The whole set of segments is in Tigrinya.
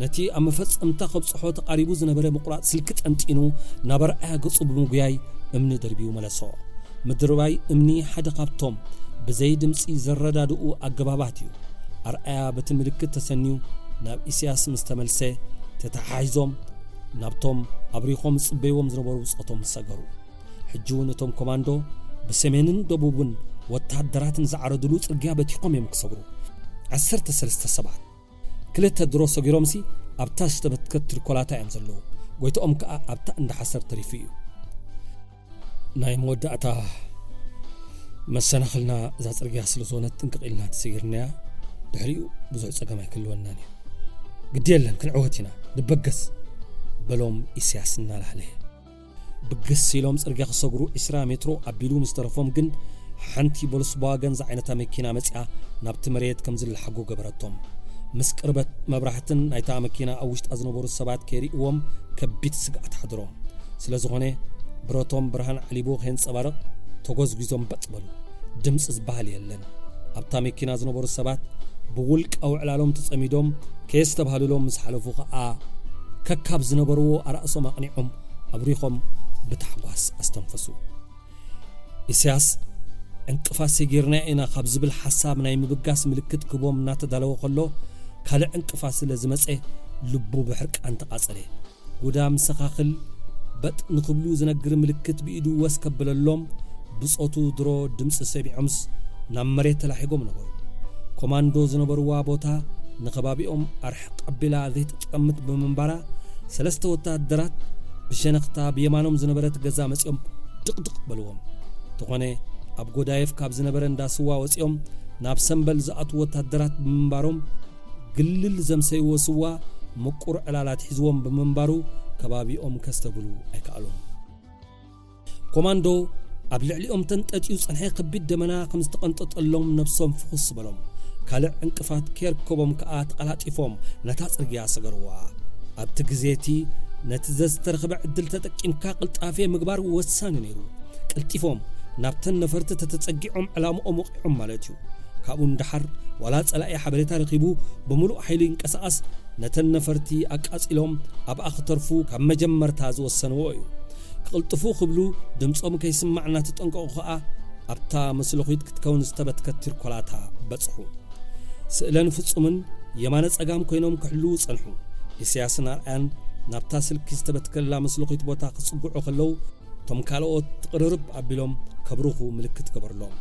ነቲ ኣብ መፈጸምታ ከብጽሖ ተቓሪቡ ዝነበረ ምቑራጽ ስልኪ ጠንጢኑ ናብ ኣርኣያ ገጹ ብምጉያይ እምኒ ደርቢዩ መለሶ። ምድርባይ እምኒ ሓደ ካብቶም ብዘይ ድምጺ ዘረዳድኡ ኣገባባት እዩ። ኣርኣያ በቲ ምልክት ተሰንዩ ናብ ኢሳያስ ምስ ተመልሰ፣ ተተሓሒዞም ናብቶም ኣብሪኾም ዝጽበይዎም ዝነበሩ ብጾቶም ሰገሩ። ሕጂ እውን እቶም ኮማንዶ ብሰሜንን ደቡብን ወተሃደራትን ዝዓረዱሉ ጽርግያ በቲኾም እዮም ክሰግሩ። ዓሰርተ ሰለስተ ሰባት ክልተ ድሮ ሰጊሮምሲ ኣብታ ዝተበትከት ትርኮላታ እዮም ዘለዉ። ጎይትኦም ከኣ ኣብታ እንዳ ሓሰር ተሪፉ እዩ። ናይ መወዳእታ መሰናኽልና እዛ ጽርግያ ስለ ዝኾነት ጥንቅቕ ኢልና ተሰጊርናያ። ድሕሪኡ ብዙሕ ጸገም ኣይክህልወናን እዩ። ግዲ የለን፣ ክንዕወት ኢና። ንበገስ፣ በሎም ኢሳያስ እናላህለየ። ብግስ ኢሎም ጽርግያ ክሰግሩ ዒስራ ሜትሮ ኣቢሉ ምስ ተረፎም ግን፣ ሓንቲ ቮልስዋገን ዝዓይነታ መኪና መጺኣ ናብቲ መሬት ከም ዝለሓጉ ገበረቶም። ምስ ቅርበት መብራህትን ናይታ መኪና ኣብ ውሽጣ ዝነበሩ ሰባት ከይርእይዎም ከቢድ ስግኣት ሓደሮም። ስለ ዝኾነ፣ ብረቶም ብርሃን ዓሊቡ ከየንጸባርቕ ተጎዝጒዞም በጥ በሉ። ድምጺ ዝበሃል የለን። ኣብታ መኪና ዝነበሩ ሰባት ብውልቃዊ ዕላሎም ተጸሚዶም ከየስተብሃሉሎም ምስ ሓለፉ ኸኣ፣ ከካብ ዝነበርዎ ኣራእሶም ኣቕኒዖም ኣብሪኾም ብታሕጓስ ኣስተንፈሱ። ኢሳያስ፣ ዕንቅፋት ሰጊርና ኢና ካብ ዝብል ሓሳብ ናይ ምብጋስ ምልክት ክቦም እናተዳለወ ከሎ፣ ካልእ ዕንቅፋት ስለ ዝመጸ ልቡ ብሕርቃን ተቓጸለ። ጉዳም ሰኻኽል በጥ ንኽብሉ ዝነግር ምልክት ብኢዱ ወስ ከብለሎም፣ ብጾቱ ድሮ ድምጺ ሰሚዖምስ ናብ መሬት ተላሒጎም ነበሩ። ኮማንዶ ዝነበርዋ ቦታ ንኸባቢኦም ኣርሕቕ ኣቢላ ዘይትጥምት ብምንባራ፣ ሰለስተ ወተሃደራት ብሸነኽታ ብየማኖም ዝነበረት ገዛ መጺኦም ድቕድቕ በልዎም። እንተኾነ፣ ኣብ ጎዳይፍ ካብ ዝነበረ እንዳ ስዋ ወጺኦም ናብ ሰምበል ዝኣትዉ ወተሃደራት ብምንባሮም፣ ግልል ዘምሰይዎ ስዋ ምቁር ዕላላት ሒዝዎም ብምንባሩ፣ ከባቢኦም ከስተብህሉ ኣይከኣሉን። ኮማንዶ ኣብ ልዕሊኦም ተንጠጥዩ ዝጸንሐ ከቢድ ደመና ከም ዝተቐንጠጠሎም ነብሶም ፍኹስ በሎም። ካልእ ዕንቅፋት ከየርከቦም ከኣ ተቐላጢፎም ነታ ጽርግያ ሰገርዋ። ኣብቲ ግዜ እቲ ነቲ ዘዝተረኽበ ዕድል ተጠቂምካ ቅልጣፌ ምግባር ወሳኒ ነይሩ። ቀልጢፎም ናብተን ነፈርቲ ተተጸጊዖም ዕላምኦም ወቒዖም ማለት እዩ። ካብኡ ንደሓር ዋላ ጸላኢ ሓበሬታ ረኺቡ ብምሉእ ሓይሉ ይንቀሳቐስ፣ ነተን ነፈርቲ ኣቃጺሎም ኣብኣ ክተርፉ ካብ መጀመርታ ዝወሰንዎ እዩ። ክቕልጥፉ ክብሉ ድምጾም ከይስማዕ እናተጠንቀቑ ኸኣ ኣብታ መስለኹይት ክትከውን ዝተበትከት ቲርኮላታ በጽሑ። ስእለን ፍጹምን የማነ ጸጋም ኮይኖም ክሕልዉ ጸንሑ። ኢሳያስን ኣርኣያን ናብታ ስልኪ ዝተበትከላ መስለኹይት ቦታ ክጽግዑ ከለዉ፣ እቶም ካልኦት ትቕርርብ ኣቢሎም ከብርኹ ምልክት ገበርሎም።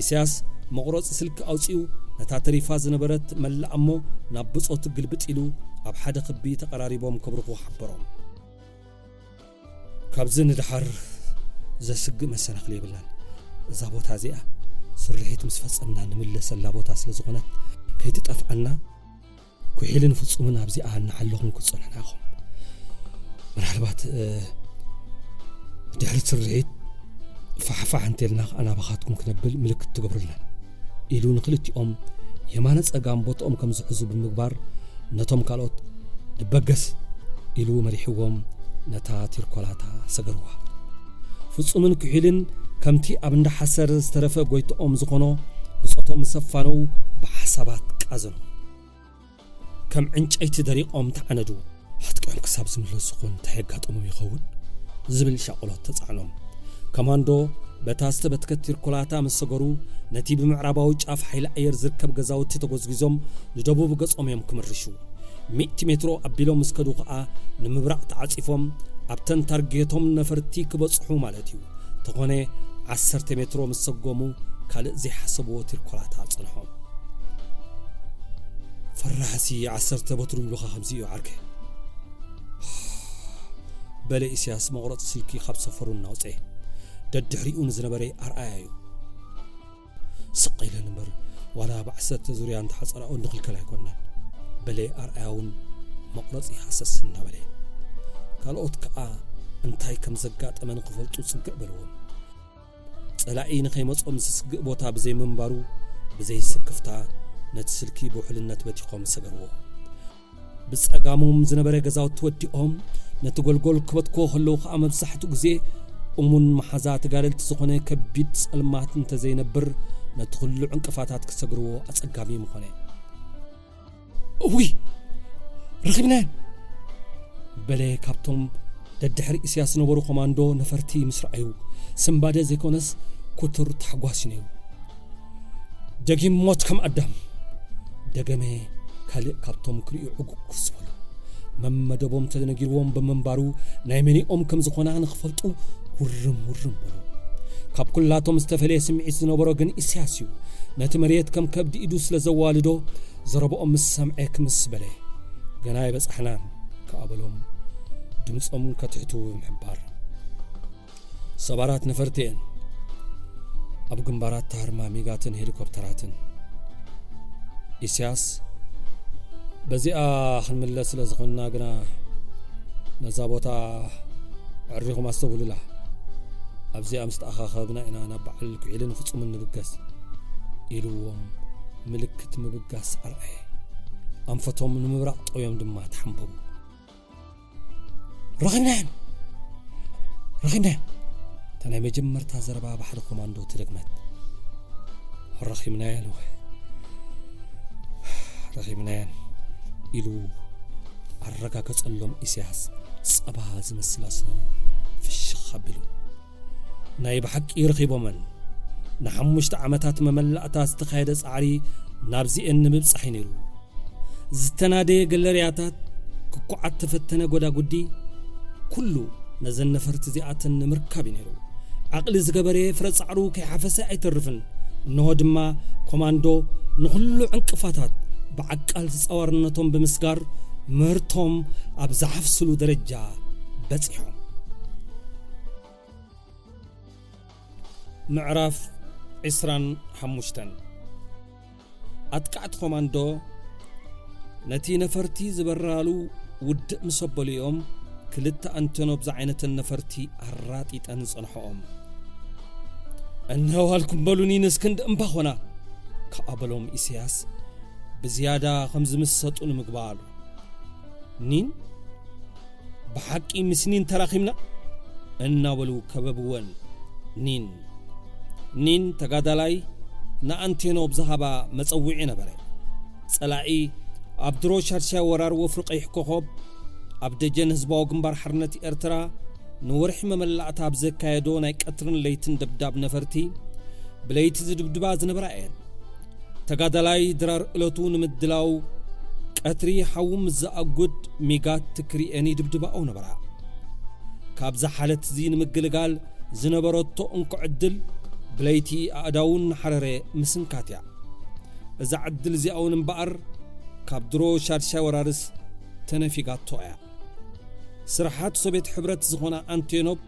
ኢሳያስ መቑረጺ ስልኪ ኣውጺኡ ነታ ተሪፋ ዝነበረት መላእ እሞ ናብ ብጾቱ ግልብጥ ኢሉ ኣብ ሓደ ክቢ ተቐራሪቦም ከብርኹ ሓበሮም። ካብዚ ንደሓር ዘስግእ መሰናኽል የብልናን። እዛ ቦታ እዚኣ ስርሒት ምስ ፈጸምና ንምለሰላ ቦታ ስለ ዝኾነት ከይትጠፍኣና ኩሒልን ፍጹምን ኣብዚኣ እናሓለኹም ክትጸንሑና ኢኹም። ምናልባት፣ እ፣ ድሕሪ ስርሒት ፋሕፋሕ እንተልና ከኣ ናባኻትኩም ክነብል ምልክት ትገብሩልና፣ ኢሉ ንክልቲኦም የማነ ጸጋም ቦትኦም ከም ዝሕዙ ብምግባር ነቶም ካልኦት ንበገስ ኢሉ መሪሕዎም ነታ ቲርኮላታ ሰገርዋ። ፍጹምን ኩሒልን ከምቲ ኣብ እንዳ ሓሰር ዝተረፈ ጎይትኦም ዝኾኖ ብጾቶም ምስ ኣፋነዉ ብሓሳባት ቃዘኑ። ከም ዕንጨይቲ ደሪቖም ተዓነዱ። ሓጥቂኦም ክሳብ ዝምለሱ ኾን እንታይ የጋጠሞም ይኸውን? ዝብል ሻቕሎት ተጻዕኖም። ኮማንዶ በታ ዝተበትከት ቲርኮላታ ምስ ሰገሩ፣ ነቲ ብምዕራባዊ ጫፍ ሓይሊ ኣየር ዝርከብ ገዛውቲ ተጎዝጒዞም ንደቡብ ገጾም እዮም ክምርሹ። ሚእቲ ሜትሮ ኣቢሎም ምስ ከዱ ኸኣ ንምብራቕ ተዓጺፎም ኣብተን ታርጌቶም ነፈርቲ ክበጽሑ ማለት እዩ። ተኾነ ዓሰርተ ሜትሮ ምስ ሰጎሙ ካልእ ዘይሓሰብዎ ቲርኮላታ ኣጸንሖም። ፈራህሲ ዓሰርተ በትሩ ይብሉኻ ከምዚ እዩ ዓርከይ። በለ ኢሳያስ መቑረጺ ስልኪ ካብ ሰፈሩ እናውጸኤ። ደድሕሪኡ ንዝነበረ ኣርኣያ እዩ። ስቕ ኢለን እምበር ዋላ ብዓሰርተ ዙርያ እንተሓጸራኦ እንድኽልከል ኣይኮናን። በለ ኣርኣያ እውን መቑረጺ ሃሰስ እናበለ። ካልኦት ከኣ እንታይ ከም ዘጋጠመ ንኽፈልጡ ጽግዕ በልዎም። ጸላኢ ንኸይመጾም ዘስግእ ቦታ ብዘይምንባሩ፣ ብዘይ ስክፍታ ነቲ ስልኪ ብውሕልነት በቲኾም ሰገርዎ። ብጸጋሞም ዝነበረ ገዛውቲ ወዲኦም፣ ነቲ ጎልጎል ክበትክዎ ከለዉ ኸኣ መብዛሕትኡ ግዜ እሙን መሓዛ ተጋደልቲ ዝኾነ ከቢድ ጸልማት እንተዘይነብር፣ ነቲ ኹሉ ዕንቅፋታት ክሰግርዎ ኣጸጋሚ ምኾነ። እውይ! ረኺብናየን! በለ ካብቶም ደድሕሪ ኢሳያስ ዝነበሩ ኮማንዶ ነፈርቲ ምስ ረኣዩ፣ ስንባደ ዘይኮነስ ክቱር ታሕጓስ እዩ ነይሩ። ደጊም ሞት ከም ኣዳም! ደገመ ካልእ ካብቶም ክርእዩ ዕጉጉስ ዝበሉ። መመደቦም ተነጊርዎም ብምንባሩ፣ ናይ መኒኦም ከም ዝኾና ንኽፈልጡ ውርም ውርም በሉ። ካብ ኩላቶም ዝተፈለየ ስምዒት ዝነበሮ ግን ኢሳያስ እዩ። ነቲ መሬት ከም ከብዲ ኢዱ ስለ ዘዋልዶ፣ ዘረባኦም ምስ ሰምዐ ክምስ በለ። "ገና ኣይበጻሕናን" ከኣ በሎም፣ ድምጾም ከትሕቱ ብምሕባር። ሰባራት ነፈርቲ እየን። ኣብ ግንባራት ታርማ ሚጋትን ሄሊኮፕተራትን። ኢሳያስ፣ "በዚኣ ክንምለስ ስለ ዝኾንና ግና ነዛ ቦታ ኣዕሪኹም ኣስተብህሉላ። ኣብዚኣ ምስ ተኣኻኸብና ኢና ናብ በዓል ኩዒልን ፍጹምን ንብገስ" ኢልዎም ምልክት ምብጋስ ኣርኣየ። ኣንፈቶም ንምብራቕ ጠውዮም ድማ ተሓንበቡ። "ረኺብናየን! ረኺብናየን!" እታ ናይ መጀመርታ ዘረባ ብሓደ ኮማንዶ ተደግመት። "ረኺብናየን ወይ ረኺብናየን" ኢሉ ኣረጋገጸሎም ኢሳያስ ጸባ ዝመስል ኣስናኑ ፍሽኽ ኣቢሉ። ናይ ብሓቂ ረኺቦመን። ንሓሙሽተ ዓመታት መመላእታ ዝተኻየደ ጻዕሪ ናብዚኤን ንምብጻሕ እዩ ነይሩ። ዝተናደየ ገለርያታት፣ ክኩዓት ተፈተነ ጎዳጉዲ፣ ኩሉ ነዘን ነፈርቲ እዚኣተን ንምርካብ እዩ ነይሩ። ዓቕሊ ዝገበረ ፍረ ጻዕሩ ከይሓፈሰ ኣይተርፍን። እንሆ ድማ ኮማንዶ ንኹሉ ዕንቅፋታት ብዓቃል ተጻዋርነቶም ብምስጋር ምህርቶም ኣብ ዝሓፍስሉ ደረጃ በጺሖም። ምዕራፍ ዕስራን ሓሙሽተን። ኣጥቃዕቲ ኮማንዶ ነቲ ነፈርቲ ዝበራሉ ውድእ ምስ ኣበሉዮም፣ ክልተ ኣንቶኖቭ ዝዓይነተን ነፈርቲ ኣራጢጠን ጸንሖኦም። "እንሆ ዋልኩም በሉኒ ንስክንድ እምባ ኾና" ከኣ በሎም ኢሳያስ ብዝያዳ ከም ዝምሰጡ ንምግባር። "ኒን? ብሓቂ ምስ ኒን ተራኺብና?" እናበሉ ከበብወን። ኒን፣ ኒን ተጋዳላይ ንኣንቴኖ ብዝሃባ መጸውዒ ነበረ። ጸላኢ ኣብ ድሮ ሻድሻይ ወራር ወፍሪ ቀይሕ ኮኾብ ኣብ ደጀን ህዝባዊ ግንባር ሓርነት ኤርትራ ንወርሒ መመላእታ ኣብ ዘካየዶ ናይ ቀትርን ለይትን ደብዳብ ነፈርቲ ብለይቲ ዝድብድባ ዝነበራ እየን። ተጋዳላይ ድራር እለቱ ንምድላው ቀትሪ ሓዊ ምስ ዝኣጉድ ሚጋት ትክሪኤን ይድብድባኦ ነበራ። ካብ ዝሓለት እዚ ንምግልጋል ዝነበረቶ እንኮ ዕድል ብለይቲ ኣእዳውን ሓረረ ምስንካት እያ። እዛ ዕድል እዚኣ እውን እምበኣር ካብ ድሮ ሻድሻይ ወራርስ ተነፊጋቶ እያ። ስርሓት ሶቤት ሕብረት ዝኾና ኣንቴኖፕ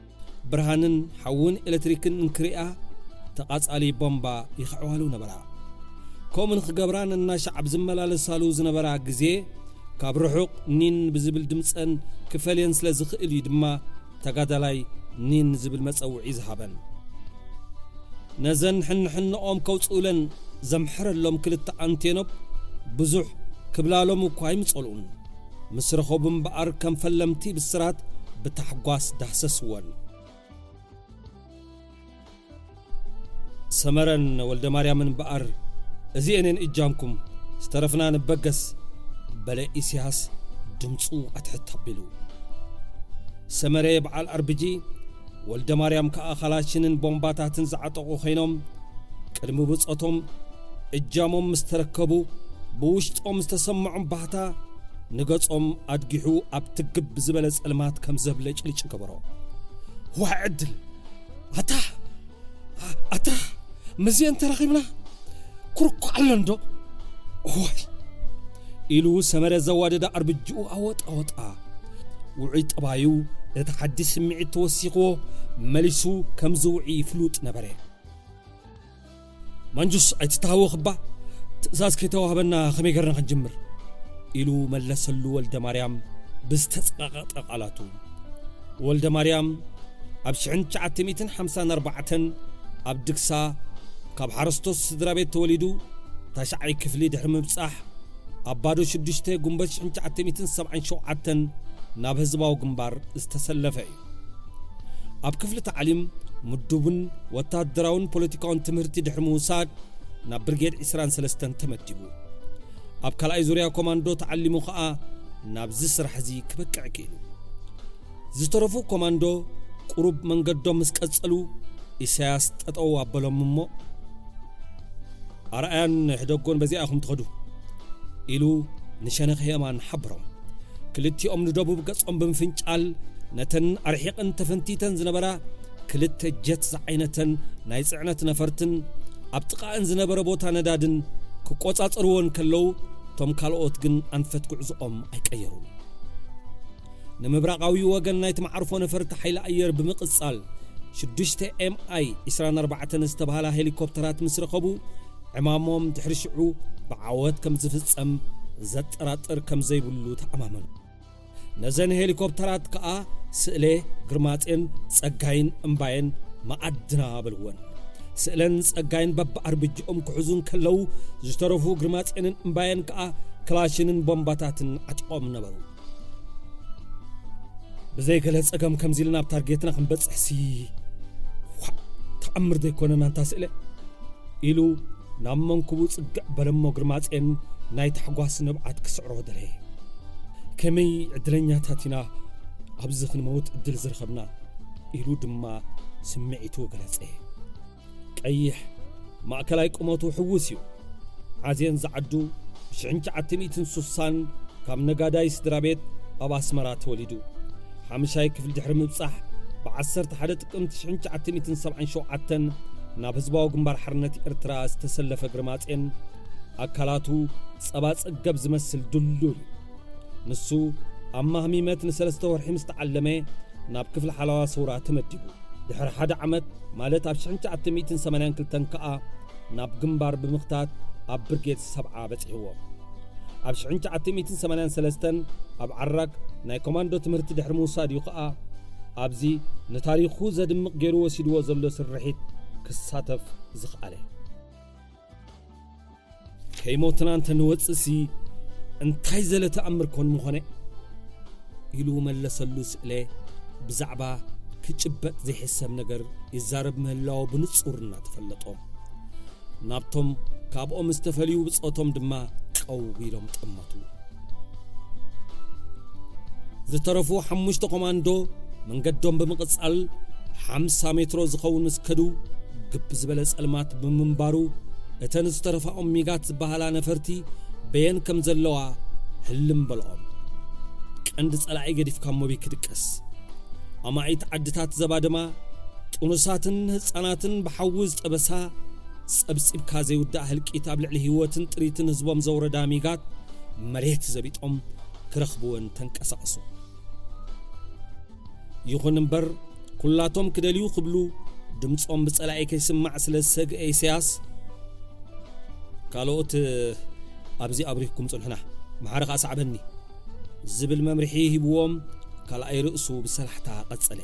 ብርሃንን ሓውን ኤሌክትሪክን እንክሪኣ ተቓጻሊ ቦምባ ይኽዕዋሉ ነበራ። ከምኡ ንኽገብራ ነናሻዕ ኣብ ዝመላለሳሉ ዝነበራ ግዜ ካብ ርሑቕ ኒን ብዝብል ድምጸን ክፈልየን ስለ ዝኽእል እዩ ድማ ተጋዳላይ ኒን ዝብል መጸውዒ ዝሃበን። ነዘን ሕንሕንኦም ከውጽኡለን ዘምሕረሎም ክልተ ኣንቴኖፕ ብዙሕ ክብላሎም እኳ ኣይምጸልኡን። ምስ ረኸቡ እምበኣር ከም ፈለምቲ ብስራት ብታሕጓስ ዳህሰስወን። ሰመረን ወልደ ማርያምን እምበኣር እዚኤን እጃምኩም፣ ዝተረፍና ንበገስ በለ ኢሳያስ ድምፁ ኣትሕት ኣቢሉ። ሰመረ በዓል ኣርብጂ ወልደ ማርያም ከኣ ካላሽንን ቦምባታትን ዝዓጠቑ ኮይኖም ቅድሚ ብጾቶም እጃሞም ምስ ተረከቡ ብውሽጦም ዝተሰምዖም ባህታ ንገጾም ኣድጊሑ ኣብ ትግብ ዝበለ ጸልማት ከም ዘብለጭልጭ ገበሮ። ዋይ ዕድል! ኣታ! ኣታ! ምስዚኤን ተራኺብና ኩርኩ ኣለን ዶ? ዋይ! ኢሉ ሰመረ ዘዋደደ ኣርብጅኡ ኣወጣወጣ። ውዑይ ጠባዩ ነቲ ሓድሽ ስምዒት ተወሲኽዎ መሊሱ ከም ዝውዒ ፍሉጥ ነበረ። ማንጁስ ኣይትተሃወኽ እባ፣ ትእዛዝ ከይተዋህበና ከመይ ገርና ክንጅምር? ኢሉ መለሰሉ ወልደ ማርያም ብዝተጸቓቐጠ ቃላቱ። ወልደ ማርያም ኣብ ሽሕን ትሽዓተ ሚእትን ሓምሳን ኣርባዕተን ኣብ ድግሳ ካብ ሓረስቶት ስድራ ቤት ተወሊዱ ታሽዓይ ክፍሊ ድሕሪ ምብጻሕ ኣብ ባዶ ሽዱሽተ ጉንበት ሽሕን ትሽዓተ ሚእትን ሰብዓን ሸውዓተን ናብ ህዝባዊ ግንባር ዝተሰለፈ እዩ። ኣብ ክፍሊ ታዕሊም ምዱብን ወታደራውን ፖለቲካውን ትምህርቲ ድሕሪ ምውሳድ ናብ ብርጌድ ዕስራን ሰለስተን ተመዲቡ። ኣብ ካልኣይ ዙርያ ኮማንዶ ተዓሊሙ ኸኣ ናብዚ ስራሕ እዚ ክበቅዕ ክኢሉ። ዝተረፉ ኮማንዶ ቁሩብ መንገዶም ምስ ቀጸሉ፣ ኢሳያስ ጠጠው ኣበሎም እሞ፣ "ኣርኣያን ሕደጎን በዚኣ ኢኹም ትኸዱ" ኢሉ ንሸነኽ የማን ሓበሮም። ክልቲኦም ንደቡብ ገጾም ብምፍንጫል፣ ነተን ኣርሒቕን ተፈንቲተን ዝነበራ ክልተ ጀት ዝዓይነተን ናይ ጽዕነት ነፈርትን ኣብ ጥቓእን ዝነበረ ቦታ ነዳድን ክቆጻጸርዎ እንከለዉ፣ እቶም ካልኦት ግን ኣንፈት ጉዕዞኦም ኣይቀየሩን። ንምብራቓዊ ወገን ናይቲ መዓርፎ ነፈርቲ ሓይሊ ኣየር ብምቕጻል፣ ሽዱሽተ ኤም ኣይ ዕስራን ኣርባዕተን ዝተባህላ ሄሊኮፕተራት ምስ ረኸቡ፣ ዕማሞም ድሕሪ ሽዑ ብዓወት ከም ዝፍጸም ዘጠራጥር ከም ዘይብሉ ተኣማመኑ። ነዘን ሄሊኮፕተራት ከኣ ስእለ፣ ግርማጼን ጸጋይን እምባየን መኣድና በልወን። ስእለን ጸጋይን በብኣርብጅኦም ክሕዙ እንከለዉ፣ ዝተረፉ ግርማጼንን እምባየን ከኣ ክላሽንን ቦምባታትን ዓጢቖም ነበሩ። "ብዘይ ገለ ጸገም ከምዚ ኢልና ኣብ ታርጌትና ክንበጽሕሲ፣ ዋእ፣ ተኣምር ዘይኮነና እንታ ስእለ?" ኢሉ ናብ መንኩቡ ጽግዕ በለሞ ግርማጼን ናይ ታሕጓስ ንብዓት ክስዕሮ ደለየ። "ከመይ ዕድለኛታት ኢና ኣብዚ ክንመውት ዕድል ዝረኸብና" ኢሉ ድማ ስምዒቱ ገለጸ። ቀይሕ፣ ማእከላይ ቁመቱ ሕዉስ እዩ። ዓዜን ዝዓዱ ብሽሕን ትሽዓተ ሚእትን ሱሳን ካብ ነጋዳይ ስድራ ቤት ኣብ ኣስመራ ተወሊዱ። ሓምሻይ ክፍሊ ድሕሪ ምብጻሕ፣ ብ ዓሰርተ ሓደ ጥቅምቲ ሽሕን ትሽዓተ ሚእትን ሰብዓን ሸውዓተን ናብ ህዝባዊ ግንባር ሓርነት ኤርትራ ዝተሰለፈ ግርማጼን፣ ኣካላቱ ጸባ ጸገብ ዝመስል ድልዱል እዩ። ንሱ ኣብ ማህሚመት ንሰለስተ ወርሒ ምስ ተዓለመ፣ ናብ ክፍሊ ሓለዋ ሰውራ ተመዲቡ። ድሕሪ ሓደ ዓመት፣ ማለት ኣብ ሽሕን ትሽዓተ ሚእትን ሰማንያን ክልተን ከኣ፣ ናብ ግንባር ብምኽታት ኣብ ብርጌድ ሰብዓ በጺሕዎ። ኣብ ሽሕን ትሽዓተ ሚእትን ሰማንያን ሰለስተን ኣብ ዓራግ ናይ ኮማንዶ ትምህርቲ ድሕሪ ምውሳድ እዩ ከኣ፣ ኣብዚ ንታሪኹ ዘድምቕ ገይሩ ወሲድዎ ዘሎ ስርሒት ክሳተፍ ዝኸኣለ። "ከይሞትና እንተ ንወጽእሲ፣ እንታይ ዘለ ተኣምር ኮን ምኾነ?" ኢሉ መለሰሉ ስእለ፣ ብዛዕባ ክጭበጥ ዘይሕሰብ ነገር ይዛረብ ምህላው ብንጹር እናተፈለጦ። ናብቶም ካብኦም ዝተፈልዩ ብጾቶም ድማ ቀው ኢሎም ጠመቱ። ዝተረፉ ሓሙሽተ ኮማንዶ መንገዶም ብምቕጻል፣ ሓምሳ ሜትሮ ዝኸውን ምስ ከዱ፣ ግብ ዝበለ ጸልማት ብምንባሩ፣ እተን ዝተረፋኦም ሚጋት ዝበሃላ ነፈርቲ በየን ከም ዘለዋ ህልም በልኦም። ቀንዲ ጸላኢ ገዲፍካ እሞ በይ ክድቀስ? ኣማኢት ዓድታት ዘባደማ፣ ጥኑሳትን ህጻናትን ብሓዊ ዝጠበሳ፣ ጸብጺብካ ዘይውዳእ ህልቂት ኣብ ልዕሊ ህይወትን ጥሪትን ህዝቦም ዘውረዳ ሚጋት፣ መሬት ዘቢጦም ክረኽብወን ተንቀሳቐሱ። ይኹን እምበር፣ ኩላቶም ክደልዩ ክብሉ፣ ድምጾም ብጸላኢ ከይስማዕ ስለ ዝሰግአ ኢሳያስ፣ "ካልኦት ኣብዚ ኣብሪኽኩም ጽንሑና፣ መሓሪ ከኣ ሰዕበኒ" ዝብል መምርሒ ሂብዎም፣ ካልኣይ ርእሱ ብሰላሕታ ቀጸለ።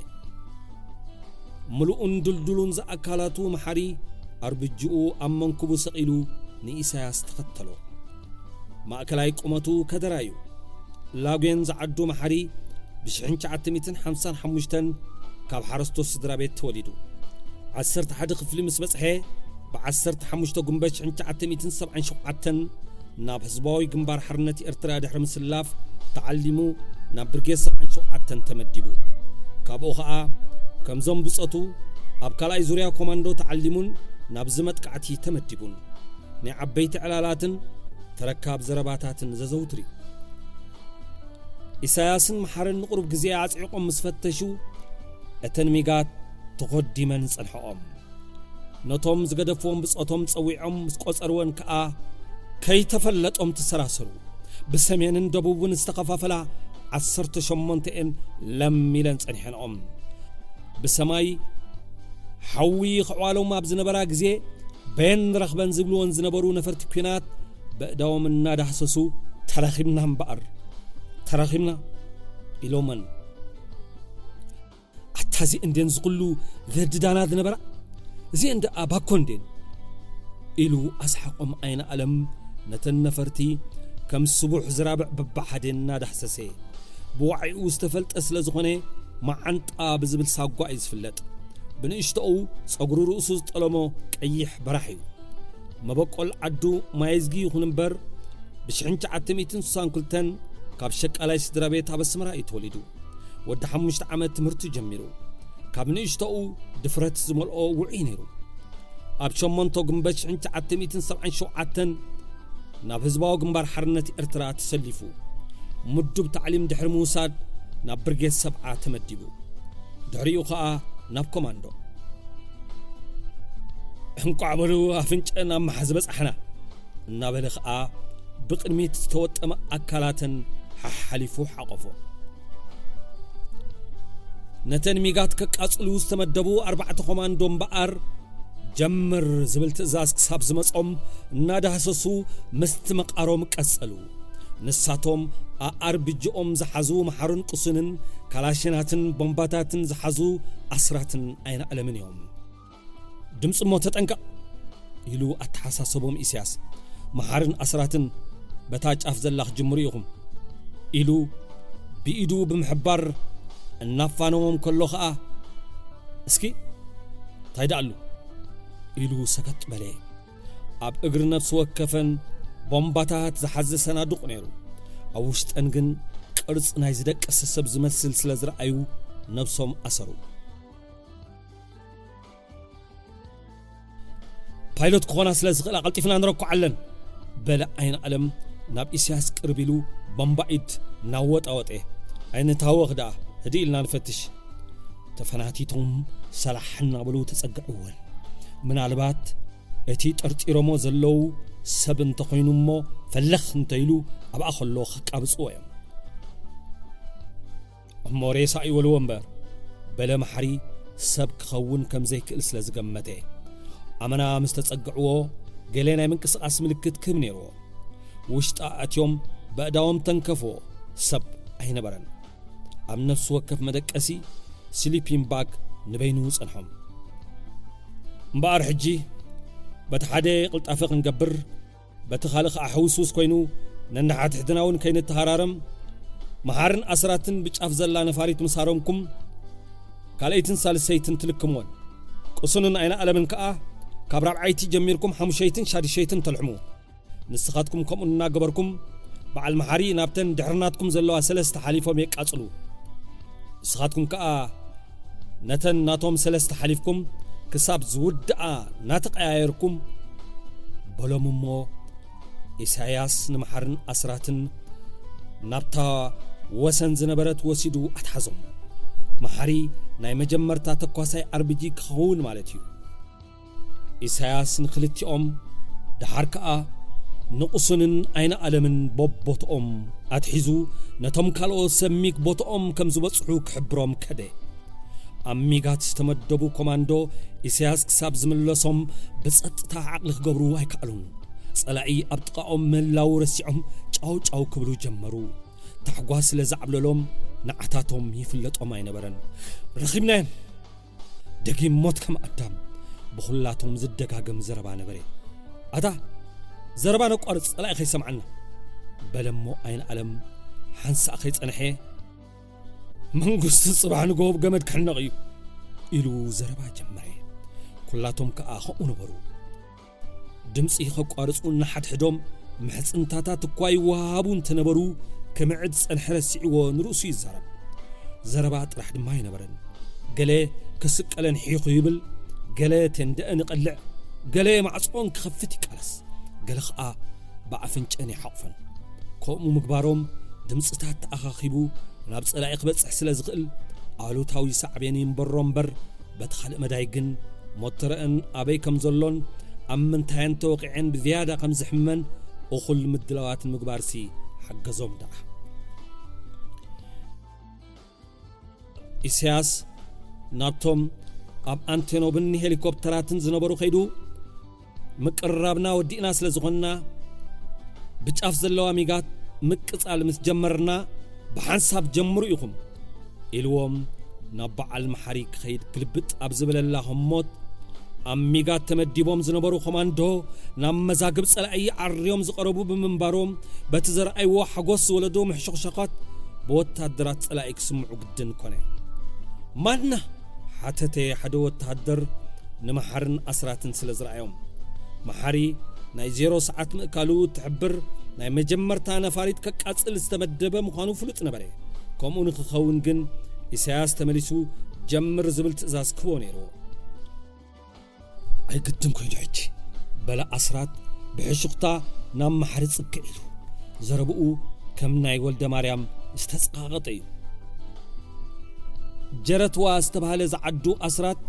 ምሉእን ድልዱሉን ዝኣካላቱ መሓሪ ኣርብጅኡ ኣብ መንኩቡ ሰቒሉ ንኢሳያስ ተኸተሎ። ማእከላይ ቁመቱ ከደራ እዩ። ላጉን ዝዓዱ መሓሪ ብሽሕን ትሽዓተ ሚእትን ሓምሳን ሓሙሽተን ካብ ሓረስቶት ስድራ ቤት ተወሊዱ። ዓሰርተ ሓደ ክፍሊ ምስ በጽሐ፣ ብ ዓሰርተ ሓሙሽተ ጉንበት ሽሕን ትሽዓተ ሚእትን ሰብዓን ሸውዓተን ናብ ህዝባዊ ግንባር ሓርነት ኤርትራ ድሕሪ ምስላፍ ተዓሊሙ ናብ ብርጌድ ሰብዓን ሸውዓተን ተመዲቡ። ካብኡ ኸኣ ከምዞም ብጾቱ ኣብ ካልኣይ ዙርያ ኮማንዶ ተዓሊሙን ናብዚ መጥቃዕቲ ተመዲቡን። ናይ ዓበይቲ ዕላላትን ተረካብ ዘረባታትን ዘዘውትር እዩ። ኢሳያስን መሓርን ንቑሩብ ግዜ ኣጽዒቖም ምስ ፈተሹ፣ እተን ሚጋት ተኾዲመን ጸንሐኦም። ነቶም ዝገደፍዎም ብጾቶም ጸዊዖም ምስ ቆጸርወን ከኣ፣ ከይተፈለጦም ተሰራሰሩ። ብሰሜንን ደቡብን ዝተኸፋፈላ ዓሰርተ ሸሞንተ እየን ለም ኢለን ጸኒሐንኦም። ብሰማይ ሓዊ ክዕዋሎም ኣብ ዝነበራ ግዜ፣ በየን ንረኽበን ዝብልወን ዝነበሩ ነፈርቲ ኲናት በእዳዎም እናዳህሰሱ፣ "ተረኺብና እምበኣር፣ ተረኺብና" ኢሎመን። "ኣታ እዚኤን ድየን ዝኹሉ ዘህድዳና ዝነበራ? እዚኤን ደኣ ባኮ እንድየን?" ኢሉ ኣስሓቖም ኣይነ ኣለም ነተን ነፈርቲ ከም ስቡሕ ዝራብዕ በብሓደ እናዳህሰሰ። ብዋዒኡ ዝተፈልጠ ስለ ዝኾነ፣ መዓንጣ ብዝብል ሳጓ እዩ ዝፍለጥ። ብንእሽቶኡ ጸጉሪ ርእሱ ዝጠለሞ ቀይሕ በራሕ እዩ። መበቆል ዓዱ ማይዝጊ ይኹን እምበር፣ ብሽሕን ትሽዓተ ሚእትን ስሳን ክልተን ካብ ሸቃላይ ስድራ ቤት ኣብ ኣስመራ እዩ ተወሊዱ። ወዲ ሓሙሽተ ዓመት ትምህርቲ ጀሚሩ። ካብ ንእሽቶኡ ድፍረት ዝመልኦ ውዑይ ነይሩ። ኣብ ሸሞንቶ ግንቦት ሽሕን ትሽዓተ ሚእትን ሰብዓን ሸውዓተን ናብ ህዝባዊ ግንባር ሓርነት ኤርትራ ተሰሊፉ። ምዱብ ታዕሊም ድሕሪ ምውሳድ ናብ ብርጌድ ሰብዓ ተመዲቡ። ድሕሪኡ ኸኣ ናብ ኮማንዶ። "እንቋዕ በሉ ኣፍንጨን ኣብ መሓዝ በጻሕና" እናበለ ኸኣ ብቕድሚት ዝተወጠመ ኣካላተን ሓሓሊፉ ሓቖፎ። ነተን ሚጋት ከቃጽሉ ዝተመደቡ ኣርባዕተ ኮማንዶ እምበኣር፣ "ጀምር" ዝብል ትእዛዝ ክሳብ ዝመጾም እናዳህሰሱ ምስቲ መቓሮም ቀጸሉ። ንሳቶም ኣኣርብጅኦም ዝሓዙ መሓርን ቅሱንን ካላሽናትን ቦምባታትን ዝሓዙ ኣስራትን ኣይናእለምን እዮም። "ድምጺ እሞ ተጠንቀቕ" ኢሉ ኣተሓሳሰቦም ኢሳያስ። "መሓርን ኣስራትን በታ ጫፍ ዘላ ክጅምሩ ኢኹም" ኢሉ ብኢዱ ብምሕባር እናፋነዎም ከሎ ኸኣ፣ "እስኪ እንታይ ደኣሉ?" ኢሉ ሰከጥ በለ። ኣብ እግሪ ነፍሲ ወከፈን ቦምባታት ዝሓዘ ሰናዱቕ ነይሩ። ኣብ ውሽጠን ግን ቅርጺ ናይ ዝደቀሰ ሰብ ዝመስል ስለ ዝረኣዩ ነብሶም ኣሰሩ። "ፓይሎት ክኾና ስለ ዝኽእላ ቀልጢፍና ንረኩዓለን" በለ ኣይንኣለም ናብ ኢሳያስ ቅርብ ኢሉ ቦምባ ኢድ እናወጣወጠ። "ኣይንታወኽ ደኣ፣ ህድእ ኢልና ንፈትሽ" ተፈናቲቶም ሰላሕ እናበሉ ተጸግዕወን። ምናልባት እቲ ጠርጢሮሞ ዘለዉ ሰብ እንተኾይኑ እሞ ፈለኽ እንተኢሉ ኣብኣ ከሎ ክቃብጽዎ እዮም። "እሞ ሬሳ ይበልዎ እምበር" በለ መሓሪ፣ ሰብ ክኸውን ከም ዘይክእል ስለ ዝገመተ። ኣመና ምስ ተጸግዕዎ ገለ ናይ ምንቅስቓስ ምልክት ክህብ ነይርዎ። ውሽጣ ኣትዮም በእዳዎም ተንከፍዎ፣ ሰብ ኣይነበረን። ኣብ ነፍሲ ወከፍ መደቀሲ ስሊፒንግ ባግ ንበይኑ ጸንሖም። "እምበኣር ሕጂ በቲ ሓደ ቅልጣፈ ክንገብር፣ በቲ ካልእ ኸኣ ሕውስውስ ኮይኑ ነንሓድሕድና እውን ከይንተሃራረም፣ መሓርን ኣስራትን ብጫፍ ዘላ ነፋሪት ምስ ሃረምኩም፣ ካልኣይትን ሳልሰይትን ትልክምወን። ቅሱንን ኣይንኣለምን ከኣ ካብ ራብዓይቲ ጀሚርኩም ሓሙሸይትን ሻድሸይትን ተልሕሙ። ንስኻትኩም ከምኡ እናገበርኩም፣ በዓል መሓሪ ናብተን ድሕርናትኩም ዘለዋ ሰለስተ ሓሊፎም የቃጽሉ። ንስኻትኩም ከኣ ነተን ናቶም ሰለስተ ሓሊፍኩም፣ ክሳብ ዝውድኣ እናተቀያየርኩም" በሎም እሞ፣ ኢሳያስ ንመሓርን ኣስራትን ናብታ ወሰን ዝነበረት ወሲዱ ኣትሓዞም። መሓሪ ናይ መጀመርታ ተኳሳይ ኣርቢጂ ክኸውን ማለት እዩ። ኢሳያስ ንኽልቲኦም፣ ደሓር ከኣ ንቕሱንን ኣይንኣለምን በቦትኦም ኣትሒዙ፣ ነቶም ካልኦት ሰብ ሚግ ቦትኦም ከም ዝበጽሑ ክሕብሮም ከደ። ኣብ ሚጋት ዝተመደቡ ኮማንዶ፣ ኢሳያስ ክሳብ ዝምለሶም ብጸጥታ ዓቕሊ ክገብሩ ኣይከኣሉን። ጸላኢ ኣብ ጥቓኦም ምህላዉ ረሲዖም ጫው ጫው ክብሉ ጀመሩ። ታሕጓስ ስለ ዘዓብለሎም ንዓታቶም ይፍለጦም ኣይነበረን። "ረኺብናዮም!" ደጊም ሞት ከም ኣዳም ብኹላቶም ዝደጋገም ዘረባ ነበረ። "ኣታ ዘረባ ነቋርጽ፣ ጸላኢ ከይሰምዓና!" በለሞ ኣይንኣለም ሓንሳእ ከይጸንሐ፣ "መንግስቲ ጽባሕ ንግሆ ብገመድ ክሕነቕ እዩ!" ኢሉ ዘረባ ጀመረ። ኩላቶም ከኣ ከምኡ ነበሩ። ድምጺ ከቋርጹ እናሓድሕዶም ምሕጽንታታት እኳ ይወሃሃቡ እንተነበሩ፣ ክምዕድ ዝጸንሐ ረሲዕዎ ንርእሱ ይዛረብ። ዘረባ ጥራሕ ድማ ኣይነበረን። ገለ ክስቀለን ሒኹ ይብል፣ ገለ ቴንደአን ይቐልዕ፣ ገለ ማዕጾን ክኸፍት ይቃለስ፣ ገለ ኸኣ ብኣፍንጨን ይሓቑፈን። ከምኡ ምግባሮም ድምጽታት ተኣኻኺቡ ናብ ጸላኢ ክበጽሕ ስለ ዝኽእል፣ ኣሉታዊ ሳዕቤን ይንበሮ እምበር፣ በቲ ካልእ መዳይ ግን ሞተረአን ኣበይ ከም ዘሎን ኣብ ምንታየን ተወቒዐን ብዝያዳ ከም ዝሕመን እኹል ምድላዋት ንምግባርሲ ሓገዞም ደኣ። ኢሳያስ ናብቶም ኣብ ኣንቴኖብን ሄሊኮፕተራትን ዝነበሩ ከይዱ፣ "ምቅርራብና ወዲእና ስለ ዝኾንና፣ ብጫፍ ዘለዋ ሚጋት ምቅጻል ምስ ጀመርና፣ ብሓንሳብ ጀምሩ ኢኹም" ኢልዎም ናብ በዓል መሓሪ ክኸይድ ግልብጥ ኣብ ዝበለላ ህሞት፣ ኣብ ሚጋት ተመዲቦም ዝነበሩ ኮማንዶ ናብ መዛግብ ጸላኢ ዓርዮም ዝቐረቡ ብምንባሮም፣ በቲ ዘርኣይዎ ሓጎስ ዝወለዶ ምሕሹኽሻኻት ብወታደራት ጸላኢ ክስምዑ ግድን ኮነ። "ማና?" ሓተተ ሓደ ወተሃደር ንመሓርን ኣስራትን ስለ ዝረኣዮም። መሓሪ ናይ ዜሮ ሰዓት ምእካሉ እትሕብር ናይ መጀመርታ ነፋሪት ከቃጽል ዝተመደበ ምዃኑ ፍሉጥ ነበረ። ከምኡ ንክኸውን ግን ኢሳያስ ተመሊሱ ጀምር ዝብል ትእዛዝ ክህቦ ነይርዎ። ኣይግድን ኮይኑ ሕጂ፣ በለ ኣስራት ብሕሹኽታ ናብ መሓሪ ጽግዕ ኢሉ። ዘረብኡ ከም ናይ ወልደ ማርያም ዝተጸቓቐጠ እዩ። ጀረትዋ ዝተባህለ ዝዓዱ ኣስራት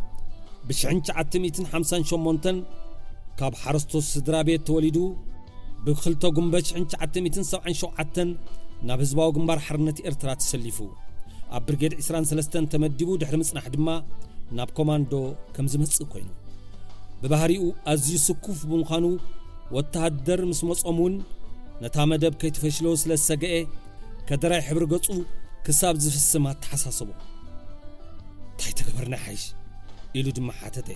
ብሽሕን ትሽዓተ ሚእትን ሓምሳን ሸሞንተን ካብ ሓረስቶት ስድራ ቤት ተወሊዱ፣ ብክልተ ጉንበት ሽሕን ትሽዓተ ሚእትን ሰብዓን ሸውዓተን ናብ ህዝባዊ ግንባር ሓርነት ኤርትራ ተሰሊፉ። ኣብ ብርጌድ ዕስራን ሰለስተን ተመዲቡ ድሕሪ ምጽናሕ ድማ ናብ ኮማንዶ ከም ዝመጽእ ኮይኑ። ብባህሪኡ ኣዝዩ ስኩፍ ብምዃኑ፣ ወተሃደር ምስ መጾም እውን ነታ መደብ ከይትፈሽሎ ስለ ዝሰገኤ፣ ከደራይ ሕብሪ ገጹ ክሳብ ዝፍስም ኣተሓሳሰቦ። "እንታይ ተገበርና ሓይሽ?" ኢሉ ድማ ሓተተ።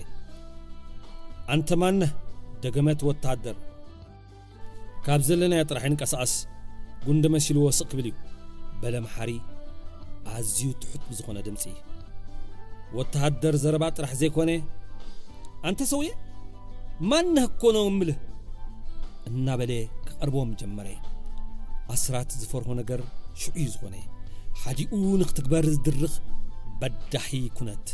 "ኣንተ ማነህ?" ደገመት ወተሃደር። "ካብ ዘለናዮ ጥራሕ ይንቀሳቐስ፣ ጉንዲ መሲልዎ ስቕ ክብል እዩ" በለ መሓሪ ኣዝዩ ትሑት ብዝኾነ ድምጺ። "ወተሃደር ዘረባ ጥራሕ ዘይኮነ፣ ኣንተ ሰውየ፣ ማነህ እኮ ነው እምልህ?" እናበለ ክቐርቦም ጀመረ። ኣስራት ዝፈርሆ ነገር ሽዑ እዩ ዝኾነ። ሓዲኡ ንክትግበር ዝድርኽ በዳሂ ኩነት።